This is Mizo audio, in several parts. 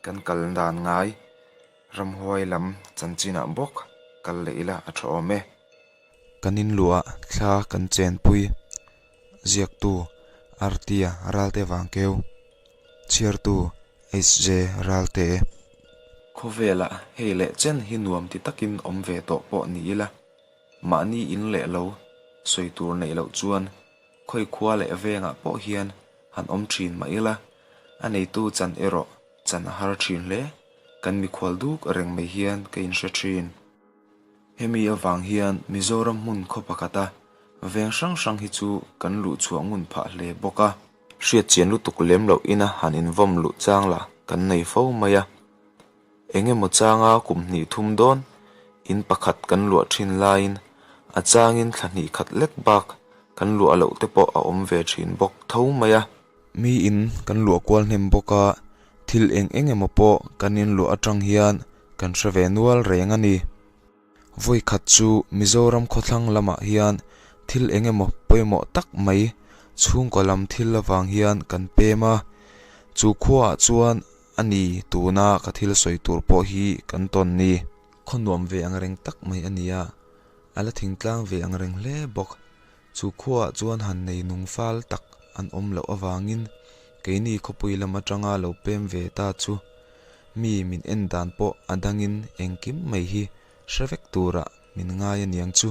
Kan kal dan ngai ramhuai lam chanchinah bawk kal leh ila a tha awm e. Kan inluah thla kan chenpui ziaktu Artia Ralte Vangkeu, chhiartu HJ Ralte. Khawvelah hei leh chen hi nuam ti takin awm ve tawh pawh ni ila, mahni in leh lo sawi tur neih loh chuan khawi khua leh vengah pawh hian han awm thin mah ila, a neitu chan erawh chan a har thin hle. Kan mikhual duk reng mai hian ka inhre thin. Hemi avang hian Mizoram hmun khaw pakhata veng hrang hrang hi chu kan luh chhuah ngun phah hle bawk a. Hriat chian lutuk lem loh ina han invawm luh chang lah kan nei fo mai a. Eng emaw changa kum hnih thum dawn in pakhat kan luah thin laiin a changin thla hnih khat lek bak kan luah loh te pawh a awm ve thin bawk tho mai a. Mi in kan luah kual hnem bawk a, thil eng eng emaw pawh kan inluah atang hian kan hre ve nual reng a ni. Vawi khat chu Mizoram khawthlang lamah hian thil eng emaw pawimawh tak mai chhungkaw lam thil avang hian kan pem a, chu khuaah chuan a ni tuna ka thil sawi tur pawh hi kan tawn ni. Khaw nuam ve ang reng tak mai a ni a, a la thingtlang ve ang reng hle bawk. Chu khuaah chuan han nei nung fal tak an awm loh avangin keini khawpui lam atanga lo pem ve ta chu mi min en dan pawh a dangin engkim mai hi hre vek turah min ngai aniang chu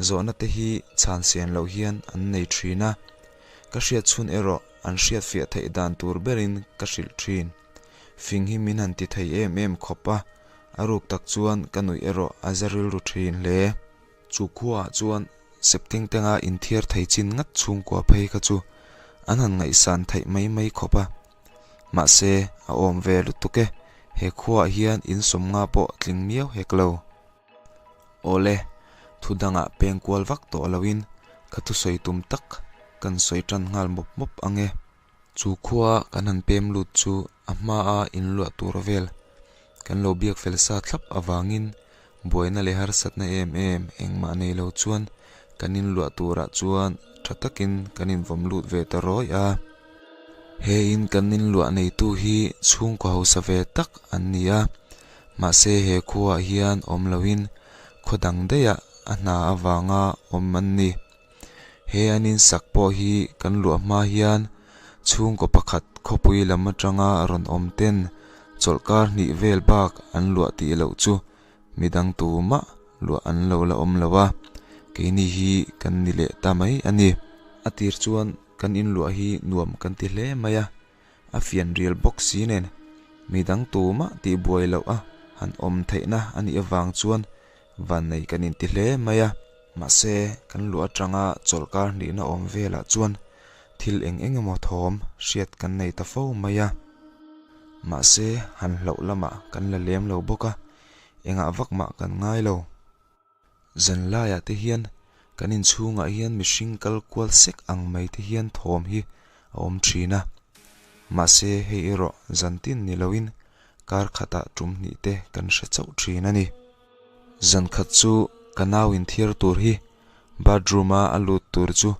zawhna te hi chhan sian loh hian an nei thin a, ka hriat chhun erawh an hriat fiah theih dan tur berin ka hrilh thin. Fing hi min han ti thei em em khawp a, a ruk tak chuan ka nuih erawh a za rilru thin hle. Chu khuaah chuan Septing tenga inthiar thei chin ngat chhungkua phei kha chu an han ngaihsan theih mai mai khawp a. Mahse, a awm ve lutuk e, he khuaah hian insawm nga pawh tling miau hek lo. Awle, thu dangah peng kual vak tawh loin ka thusawi tum tak kan sawi tan nghal mawp mawp ang e. Chu khua kan han pem lut chu a hmaa inluah tur vel kan lo biak fel sa thlap avangin buaina leh harsatna em em engmah nei lo chuan kan inluah turah chuan tha takin kan invawm lut ve ta rawih a. He in kan inluah neitu hi chhungkaw hausa ve tak an ni a, mahse he khuaah hian awm loin khaw dang daihah a hna avanga awm an ni. He an insak pawh hi kan luah hma hian chhungkaw pakhat khawpui lam atanga rawn awm ten chawlhkar hnih vel bak an luah tih loh chu midang tumah luah an lo la awm lo a, keini hi kan ni leh ta mai a ni. A tir chuan kan inluah hi nuam kan ti hle mai a, a fian rial bawk si nen midang tumah tih buai loh a han awm theihna a nih avang chuan vannei kan inti hle mai a. Mahse, kan luh atanga chawlhkar hnihna awm velah chuan thil eng eng emaw thawm hriat kan nei ta fo mai a. Mahse, han hlauh lamah kan la lem lo bawk a, engah vak mah kan ngai lo. Zanlaiah te hian kan inchhungah hian mihring kal kual sek ang mai te hian thawm hi a awm thin a. Mahse, hei erawh zantin ni loin kar khatah tum hnih te kan hre chauh thin a ni. Zan khat chu ka nau inthiar tur hi bathroom a a lut tur chu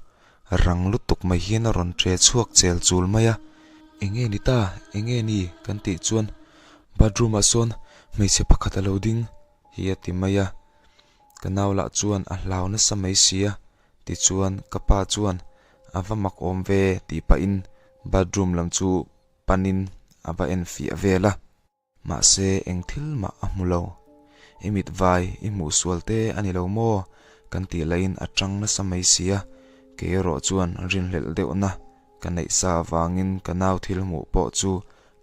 rang lutuk mai hian a rawn ṭe chhuak chel chul mai a. Enge ni ta? Enge ni? kan tih chuan bathroom ah sawn hmeichhe pakhat a lo ding hi a ti mai a. Ka nau lah chuan a hlau nasa mai si a, tichuan ka pa chuan a va mak awm ve tih pahin bathroom lam chu panin a va en fiah vel a. Mahse eng thil mah a hmu lo. I mit vai i hmuh sual te a ni lo maw? Kan tih lahin a tang nasa mai si a, kei erawh chuan rinhlelh deuhna ka neih sa avangin ka nau thil hmuh pawh chu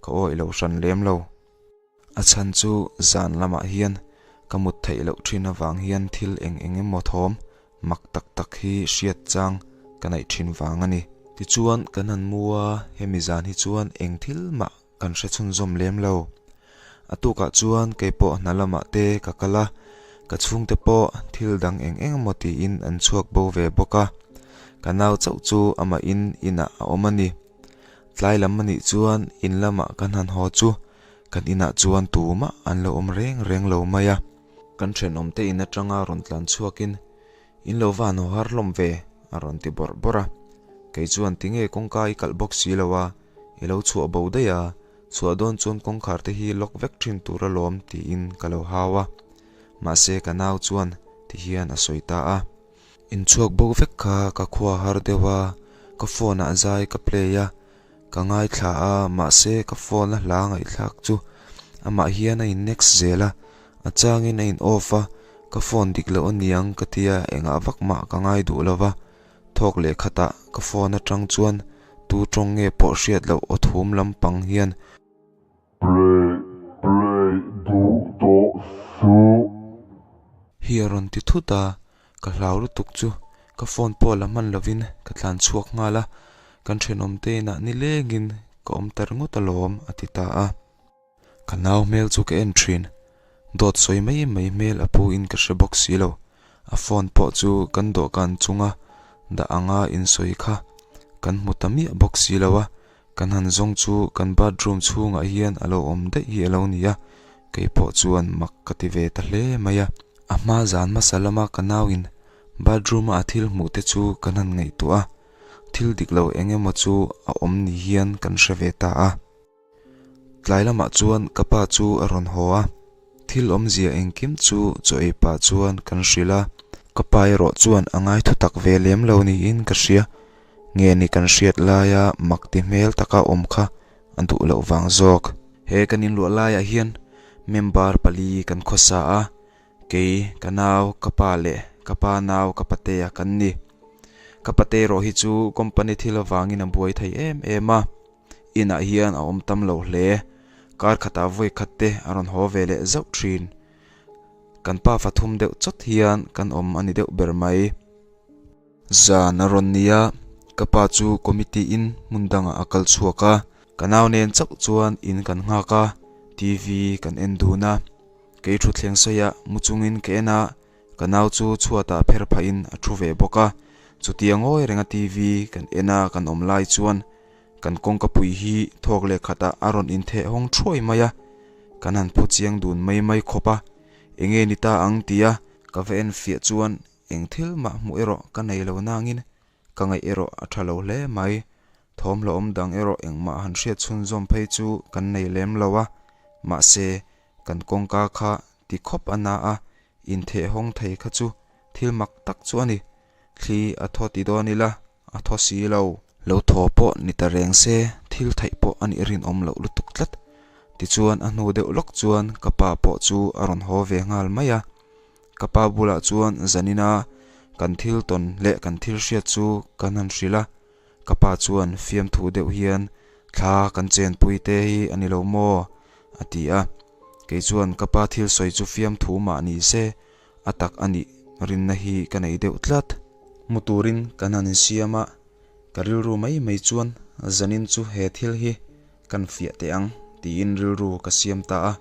ka awih lo hran lem lo. A chhan chu zan lamah hian ka mut theih loh thin avang hian thil eng eng emaw thawm mak tak tak hi hriat chang ka neih thin vang a ni. Tichuan kan han mu a, hemi zan hi chuan eng thil mah Kan hre chhunzawm lem lo. A tukah chuan kei pawh hna lamah te ka kal a, ka chhungte pawh thil dang eng eng emaw tiin an chhuak bo ve bawk a. Ka nau chauh chu amahin inah a awm a ni. Tlai lam a nih chuan in lamah kan han haw chu kan inah chuan tumah an lo awm reng reng lo mai a. Kan thenawmte in atanga rawn tlan chhuakin In lo van haw har hlawm ve a rawn ti bawrh bawrh a. Kei chuan tinge kawngka i kalh bawk si lo a, i lo chhuah bo daih a, Chhuah dawn chuan kawngkhar te hi lock vek thin tur alawm tiin ka lo hau a. Mahse ka nau chuan ti hian a sawi ta a. Inchhuak bo vek kha ka khua har deuh a, ka phone ah zai ka play a, ka ngaithla a mahse ka phone a hla ngaihthlak chu amah hian a in next zel a, a changin a in off a, ka phone dik loh aniang ka tia engah vak mah ka ngai duh lo va, thawk leh khatah ka phone atang chuan tu tawng nge pawh hriat loh aw thum lampang hian Play play duh tawh suh. Hi a rawn ti thut a, ka hlau lutuk chu ka phone pawh la hman lovin ka tlan chhuak nghal a, kan thenawm te inah nilengin ka awm ta ringawt alawm a ti ta a. Ka nau hmel chu ka en thin, dawt sawi mai mai hmel a pu in ka hre bawk si lo, a phone pawh chu kan dawhkan chunga dah anga insawi kha kan hmu ta miah bawk si lo a, Kan han zawng chu kan bathroom chhungah hian a lo awm daih hi a lo ni a, kei pawh chuan mak ka ti ve ta hle mai a. A hma zan hmasa lama ka nauin bathroom-a a thil hmuh te chu kan han ngaihtuah a, thil dik lo eng emaw chu a awm ni hian kan hre ve ta a. Tlai lamah chuan ka pa chu a rawn haw a, thil awmzia engkim chu chaw ei pah chuan kan hrilh a. Ka pa erawh chuan a ngai thutak ve lem lo niin ka hria. Nge ni kan hriat laia mak ti hmel taka awm kha a duh loh vang zawk. He kan inluah laiah hian member pali kan khawsa a, kei, ka nau, ka pa leh ka pa nau ka patea kan ni. Ka pate erawh hi chu company thil avangin a buai thei em em a, inah hian a awm tam lo hle. Kar khatah vawi khat te a rawn haw ve leh zauh thin. Kan pa fathum deuh chawt hian kan awm a ni deuh ber mai. Zan a rawn ni a, ka pa chu committee in hmun dangah a kal chhuak a, ka nau nen chauh chuan in kan nghak a, TV kan en dun a, kei thutthleng sawiah mu chungin ka en a, ka nau chu chhuatah pher phahin a thu ve bawk a, chutia ngawi renga TV kan en a kan awm lai chuan kan kawngka pui hi thawk leh khatah a rawn intheh hawng thuai mai a, kan han phu chiang dun mai mai khawp a, enge ni ta ang tia ka va en fiah chuan Eng thil mah hmuh erawh ka nei lo nangin ka ngaih erawh a tha lo hle mai. Thawmhlawm dang erawh engmah han hriat chhunzawm phei chu kan nei lem lo a, mahse kan kawngka kha ti khawp a na a, intheh hawng thei kha chu thil mak tak chu a ni. Thli a thaw ti dawn ila a thaw si lo. Lo thaw pawh ni ta reng se thil theih pawh a nih rinawm loh lutuk tlat. Tichuan a hnu deuh lawk chuan ka pa pawh chu a rawn haw ve nghal mai a. Ka pa bulah chuan zanina kan thil tawn leh kan thil hriat chu kan han hrilh a, ka pa chuan fiamthu deuh hian thla kan chenpui te hi a ni lo maw? a ti a, kei chuan ka pa thil sawi chu fiamthu mah ni se a tak a nih rinna hi ka nei deuh tlat. Hmu turin kan han insiam a, ka rilru mai mai chuan zanin chu he thil hi kan fiah teh ang tiin rilru ka siam ta a,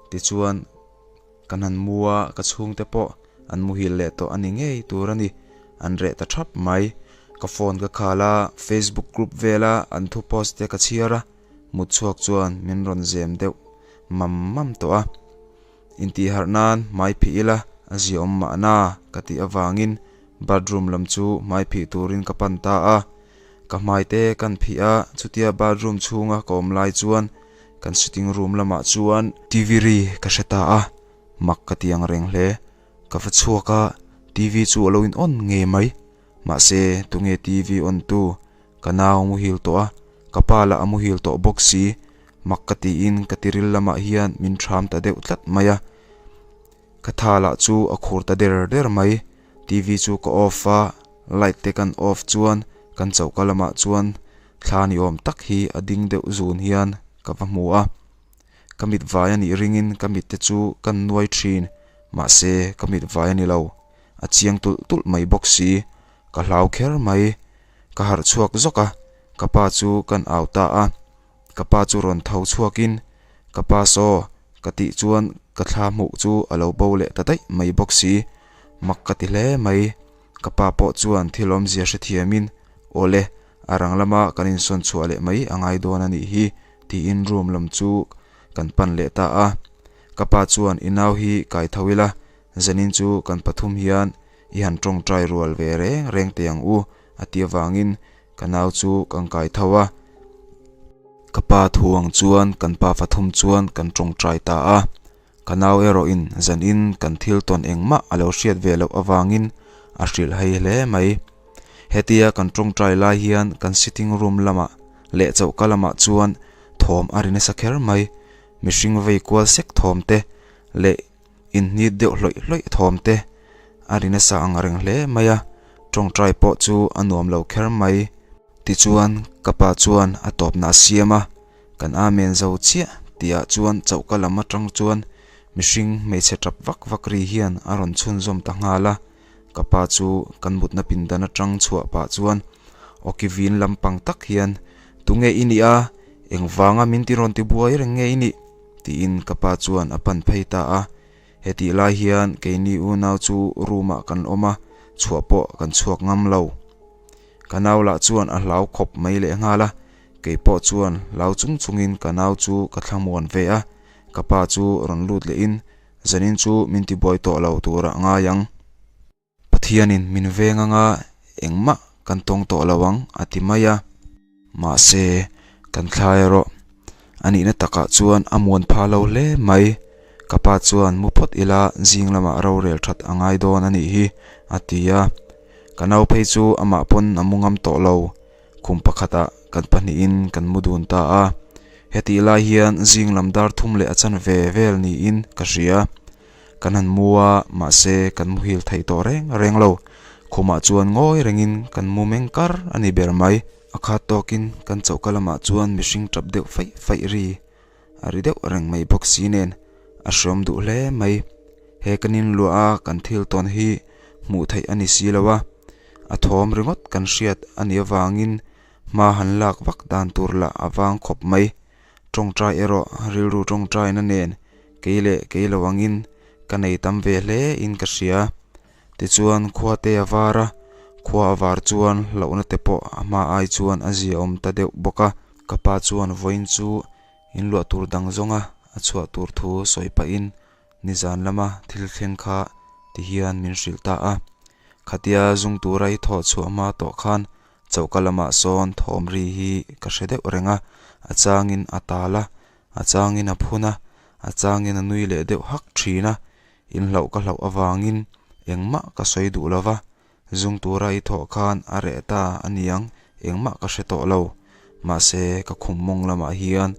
tichuan Kan han mu a, ka chhungte pawh an muhil leh tawh a ni ngei tur a ni, an reh ta thap mai. Ka phone ka khal a, Facebook group vela an thu post te ka chhiar a, mut chhuak chuan min rawn zem deuh mam mam tawh a. Intihharh nan hmai phih ila a ziaawm mahna ka tih avangin bathroom lam chu hmai phih turin ka pan ta a. Ka hmai te kan phih a, chutia bathroom chhunga ka awm lai chuan Kan sitting room lamah chuan TV ri ka hre ta a, mak ka ti ang reng hle. Ka va chhuak a, TV chu a lo in on ngei mai. Mahse, tunge TV on tu? Ka nau a muhil tawh a, ka pa lah a muhil tawh bawk si. Mak ka tiin ka tiril lamah hian min ṭham ta deuh tlat mai a. Ka tha lah chu a khur ta der der mai. TV chu ka off a, light te kan off chuan kan choka lamah chuan thla ni awm tak hi a ding deuh zun hian ka va hmu a. Ka mit vai a nih ringin ka mit te chu kan nuai thin, mahse ka mit vai a ni lo. A chiang tulh tulh mai bawk si, ka hlau kher mai. Ka harh chhuak zawk a, ka pa chu kan au ta a. Ka pa chu rawn tho chhuakin, Ka pa saw, ka tih chuan ka thla hmuh chu a lo bo leh ta daih mai bawk si. Mak ka ti hle mai. Ka pa pawh chuan thil awmzia hrethiamin, Awle, a rang lama kan insawn chhuah leh mai a ngai dawn a nih hi, tiin room lam chu kan pan leh ta a. Ka pa chuan, I nau hi kai tho ila, zanin chu kan pathum hian i han tawngtai rual ve reng reng teh ang u, a ti avangin Ka nau chu kan kai tho a. Ka pa thu ang chuan kan pa fathum chuan kan tawngtai ta a. Ka nau erawhin zanin kan thil tawn engmah a lo hriat ve loh avangin a hrilh hei hle mai. Hetia kan tawngtai lai hian kan sitting room lamah leh choka lamah chuan thawm a ri nasa kher mai. Mihring vei kual sek thawm te leh inhnit deuh hlawih hlawih thawm te a ri nasa ang reng hle mai a, tawngtai pawh chu a nuam lo kher mai. Tichuan ka pa chuan a tawpna a siam a, kan amen zo chiah tihah chuan choka lam atang chuan mihring hmeichhe tap vak vak ri hian a rawn chhunzawm ta nghal a, ka pa chu kan mutna pindan atang chhuah pah chuan awki vin lampang tak hian tunge i nih a, engvanga min ti rawn ti buai reng nge i nih? Tiin ka pa chuan a pan phei ta a, hetih lai hian keini unau chu room ah kan awm a, chhuah pawh kan chhuak ngam lo. Ka nau lah chuan a hlau khawp mai leh nghal a, kei pawh chuan hlau chung chungin ka nau chu ka thlamuan ve a, ka pa chu rawn lut lehin zanin chu min tibuai tawh lo tur ah ngai ang. Pathianin min veng anga engmah kan tawng tawh lo ang a ti mai a. Mahse, kan thla erawh a nihna takah chuan a muan pha lo hle mai. Ka pa chuan mu phawt ila zing lamah rorel that a ngai dawn a nih hi a ti a. Ka nau phei chu amah pawn a mu ngam tawh lo. Khum pakhatah kan pahnihin kan mu dun ta a. Hetih lai hian zing lam dar thum leh a chanve vel niin ka hria. Kan han mu a, mahse kan muhil thei tawh reng reng lo. Khumah chuan ngawi rengin kan mu meng kar a ni ber mai. A khat tawkin kan choka lamah chuan mihring tap deuh faih faih ri a ri deuh reng mai bawk si nen a hreawm duh hle mai. He kan inluah a kan thil tawn hi hmuh theih a ni si lo a, a thawm ringawt kan hriat a nih avangin hma han lak vak dan tur lah a vang khawp mai. Tawngtai erawh rilru tawngtaina nen kei leh kei lo angin ka nei tam ve hle in ka hria. Tichuan khua te a var a, khua a var chuan hlauhna te pawh a hma ai chuan a ziaawm ta deuh bawk a. Ka pa chuan vawiin chu inluah tur dang zawnga a chhuah tur thu sawi pahin nizan lama thil thleng kha ti hian min hrilh ta a. Khatia zung tura i thawh chhuah hma tawh khan Choka lamah sawn thawm ri hi ka hre deuh reng a, a changin a tal a, a changin a phun a, a changin a nui leh deuh hak thin a, inhlauh ka hlauh avangin engmah ka sawi duh lo va, zung tura i thawh khan a reh ta a niang engmah ka hre tawh lo, mahse ka khum mawng lamah hian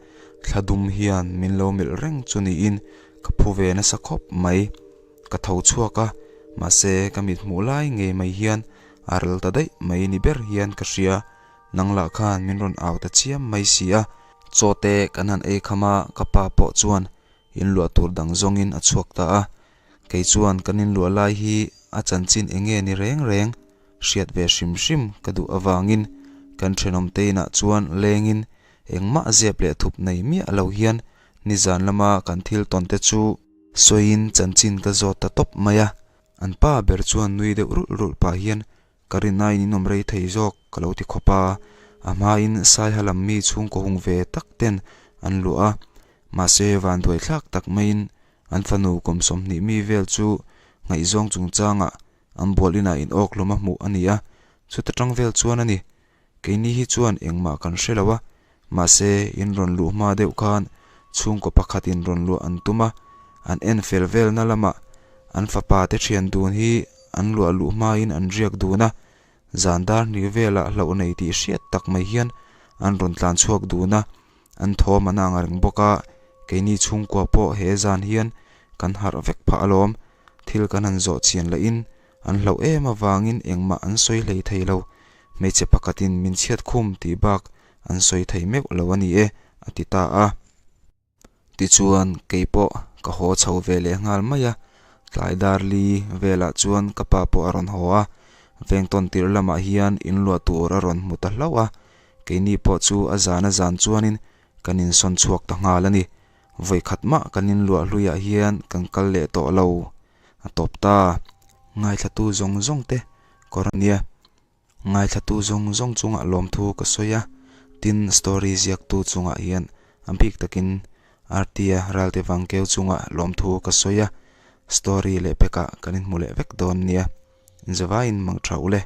thla dum hian min lo melh reng chu niin ka phu ve nasa khawp mai. Ka tho chhuak a, mahse ka mit hmuh lai ngei mai hian a rel ta daih mai ni ber hian ka hria. Nang lah khan min rawn au ta chiam mai si a. Chaw te kan han ei kham a, ka pa pawh chuan inluah tur dang zawngin a chhuak ta a. Kei chuan kan inluah lai hi a chanchin eng nge ni reng reng hriat ve hrim hrim ka duh avangin kan thenawm te inah chuan lengin engmah zep leh thup nei miah lo hian nizan lama kan thil tawn te chu Sawiin chanchin ka zawt ta tawp mai a, an pa ber chuan nui deuh rulh rulh pah hian ka rinaiin in awm rei thei zawk ka lo ti khawp a, a hmain Saiha lam mi chhungkaw hung ve tak ten an luah a, mahse vanduai thlak tak maiin an fanu kum 20 mi vel chu ngaihzawng chungchangah an bual inah in awk hlawm a hmuh a ni a, chuta tang vel chuan a ni. Keini hi chuan engmah kan hre lo a, mahse in rawn luh hma deuh khan chhungkaw pakhatin rawn luah an tum a, an en fel velna lamah an fapa te thian dun hi an luah luh hmain an riak dun a, zan dar hnih velah hlauh nei tih hriat tak mai hian an rawn tlan chhuak dun a, an thawm an ang reng bawk a, keini chhungkua pawh he zan hian kan harh vek phah alawm, thil kan han zawh chian lahin an hlauh em avangin engmah an sawi hlei thei lo. Hmeichhe pakhatin min chhiat khum tih bak an sawi thei meuh lo a ni e, a ti ta a. Tichuan, kei pawh ka haw chho ve leh nghal mai a, tlai dar li velah chuan ka pa pawh a rawn haw a, vengtawn tirh lamah hian inluah tur a rawn hmu ta hlauh a, keini pawh chu a zan a zan chuanin kan insawn chhuak ta nghal a ni. Vawikhat mah kan inluah hluiah hian kan kal leh tawh lo, a tawp ta. Ngaithlatu zawng zawng te kawr a nia. Ngaithlatu zawng zawng chungah lawmthu ka sawi a, tin story ziaktu chungah hian a bik takin Artia Ralte Vangkeu chungah lawmthu ka sawi a, story leh pekah kan inhmu leh vek dawn nia. Inzavaiin mang tha ule.